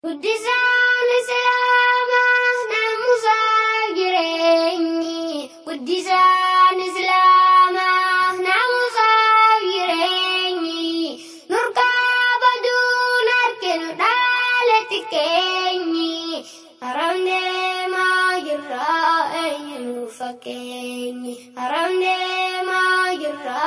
Guddisaan Islaamaa naamusaaf jireenyi. Guddisaan Islaamaa naamusaaf jireenyi. Nurkaa baduun harkinu dhaala xiqqeenyi. Haram deemaa jirra eenyu nu fakkeenyi. Haram deemaa jirra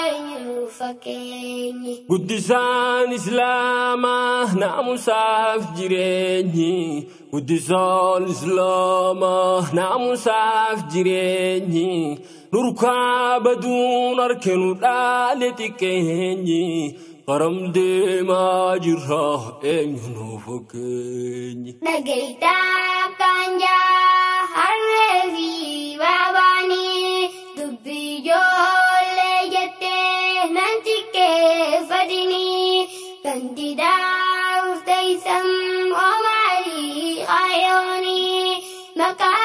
eenyu nu fakkeenyi. Guddisaan Islaamaa naamusaaf jireenyi. Guddisaan Islaamaa naamusaaf jireenyi. Nurkaa baduun harkinu dhaale xiqqeenyi. Qaram deemaa jirra eenyu nu fakkeenyi. Dhagaytaa kanjaa harree fi baabaanii dubbii ijoollee jettee nan xiqqeeffatinii ganti daawuf teessam omaalii qayoonii maqaa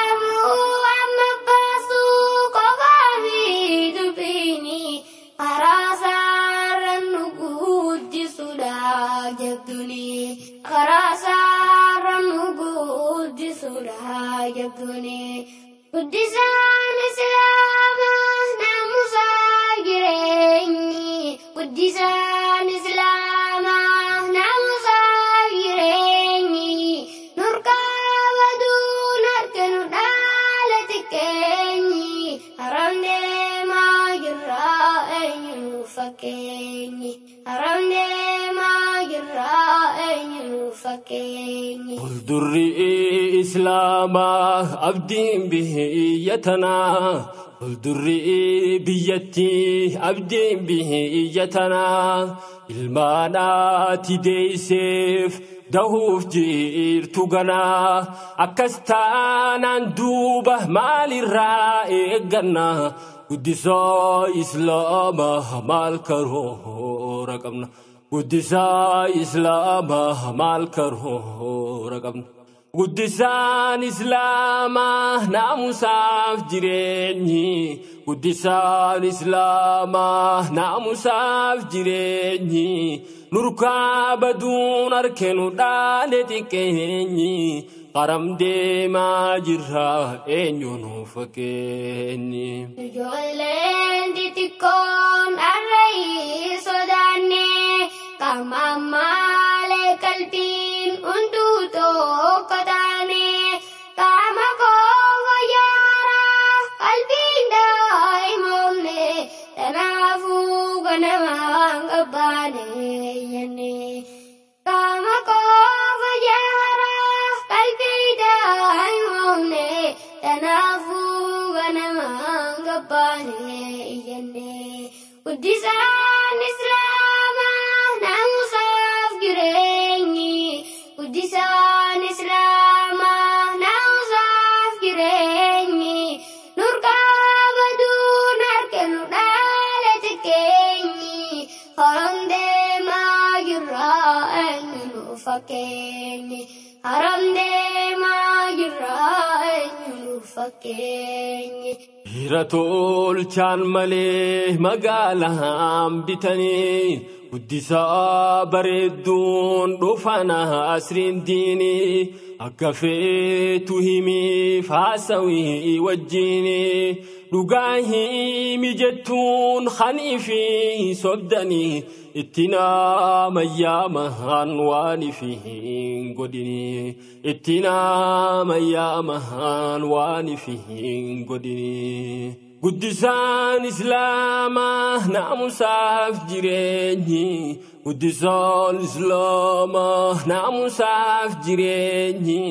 amma baasuu qofaa fi dubbiinii karaa saaraan nu guddisuudha jabdunii karaa saaraan nu guddisuudha jabdunii. Guddisaan Islaamaa naamusaaf jireenyi. Guddisaan Islaamaa naamusaaf jireenyi. Nurkaa baduun harkinu dhaala xiqqeenyi. Haram deemaa jirra eenyu nu fakkeenyi. Haram deemaa jirra eenyu nu fakkeenyi. Fuuldurri Islaamaa abdiin biyya tanaa. Fuuldurri biyyattii abdiin biyya tanaa. Ilmaan ati deesseef dahuuf jirtu ganaa. Akkas taanaan duuba maalirraa eegganna? Guddisaa Islaamaa maal karoora qabna? Guddisaa Islaamaa maal karoora qabna? Guddisaan Islaamaa naamusaaf jireenyi. Guddisaan Islaamaa naamusaaf jireenyi. Nurkaa baduun harkinu dhaale xiqqeenyi. Qaram deemaa jirra eenyu nu fakkeenyi. Ijoolleen xixiqqoon harree sodaanne qaama malee qalbiin hunduu tokko taane qaama qofa yaaraa qalbiin daa'imoomne kanaafuu ganamaan qabbaane jenne. Qaama qofa yaaraa qalbii daa'imoomne kanaafuu ganamaan qabbaane jenne. Guddisaan Islaamaa naamusaaf jireenyi. Guddisaan Islaamaa naamusaaf jireenyi. Nurkaa baduun harkinu dhaala xiqqeenyi. Haram deemaa jirra eenyu nu fakkeenyi. Haram deemaa jirra eenyu nu fakkeenyi. Hira tolchaan malee magaalaan bitanii guddisaa bareedduun dhufana asriin diinii akka feetu himiif haasawii wajjiinii dhugaa himi jettuun hanii fi sobdanii itti nama yaamahan waan ifi hin godhinii itti nama yaamahan waan ifi hin godhinii. Guddisaan Islaamaa naamusaaf jireenyi. Guddisaan Islaamaa naamusaaf jireenyi.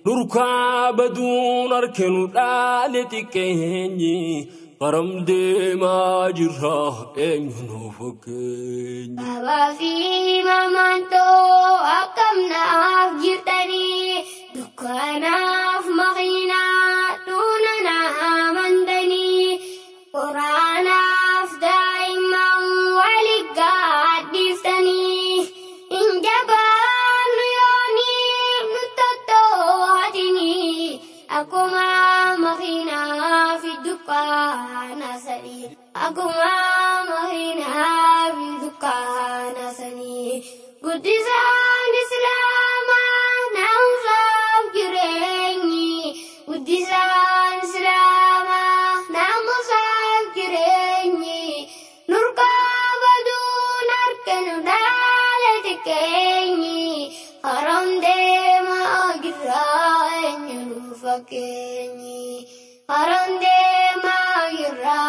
Nurkaa baduun harkinu dhaale xiqqeenyi. Qaram deemaa jirra eenyu nu fakkeenyi. Baabaa fi maamaan too akkam naaf jirtanii dukkaanaaf makiinaa dhuuna naa mandanii quraanaaf daa'imman wali gaadhiiftanii hin jabaannu yoonii nu tottootinii akkuma makiinaa fi dukkaana sadii akkuma makiinaa fi dukkaana sadii. Guddisaan Islaamaa fakkeenyi. Haram deemaa jirra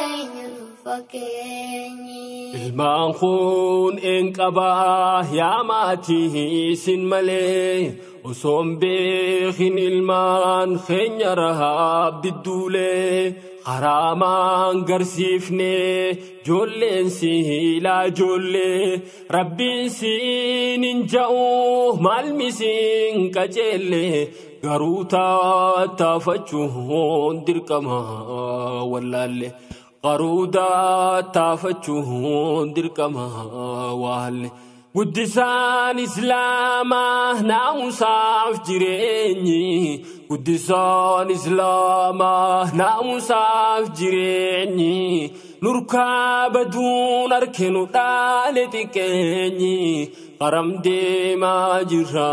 eenyu nu fakkeenyi. Ilmaan kun een qabaa yaa maatii isin malee osoon beekin ilmaan keenya rahaa bidduulee haraamaan garsiifne joolleen siilaa joollee rabbiin siin hin ja'u maalmisiin qaceelle garuu tattaafachuun dirqama wallaalle. Garuu tattaafachuun dirqama waalle. Guddisaan Islaamaa naamusaaf jireenyi. Guddisaan Islaamaa naamusaaf jireenyi. Nurkaa baduun harkinu dhaale xiqqeenyi. Qaram deemaa jirra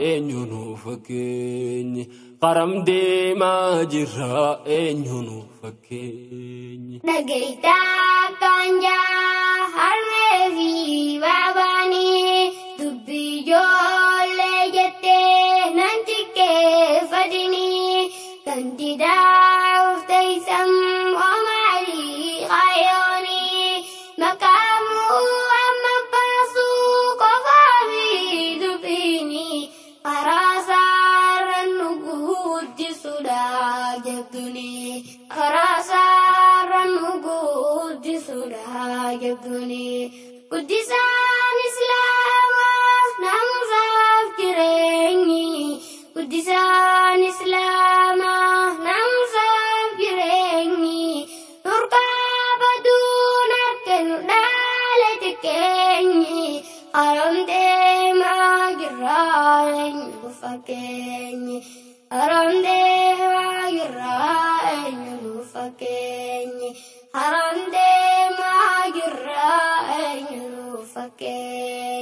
eenyu nu fakkeenyi. Qaram deemaa jirra eenyu nu fakkeenyi. Dhageettaa kan jaa harmee fi baabaanii dubbii ijoollee jettee nan xiqqeeffatinii kan didaa ufteessam omaalii qayoonii maqaamuu amma baasuu qofaa fi dubbiinii karaa saaraan nu guddisuudha jabdunii karaa saaraan nu guddisuudha jabdunii guddisaan Islaamaa naamusaaf jireenyi guddisaan Islaamaa naamusaaf jireenyi nurkaa baduun harkinu dhaale xiqqeenyi haram deemaa jirra eenyu fakkeenyi haram deemaa jirra eenyu fakkeenyi haram deemaa jirra eenyu fakkeenyi.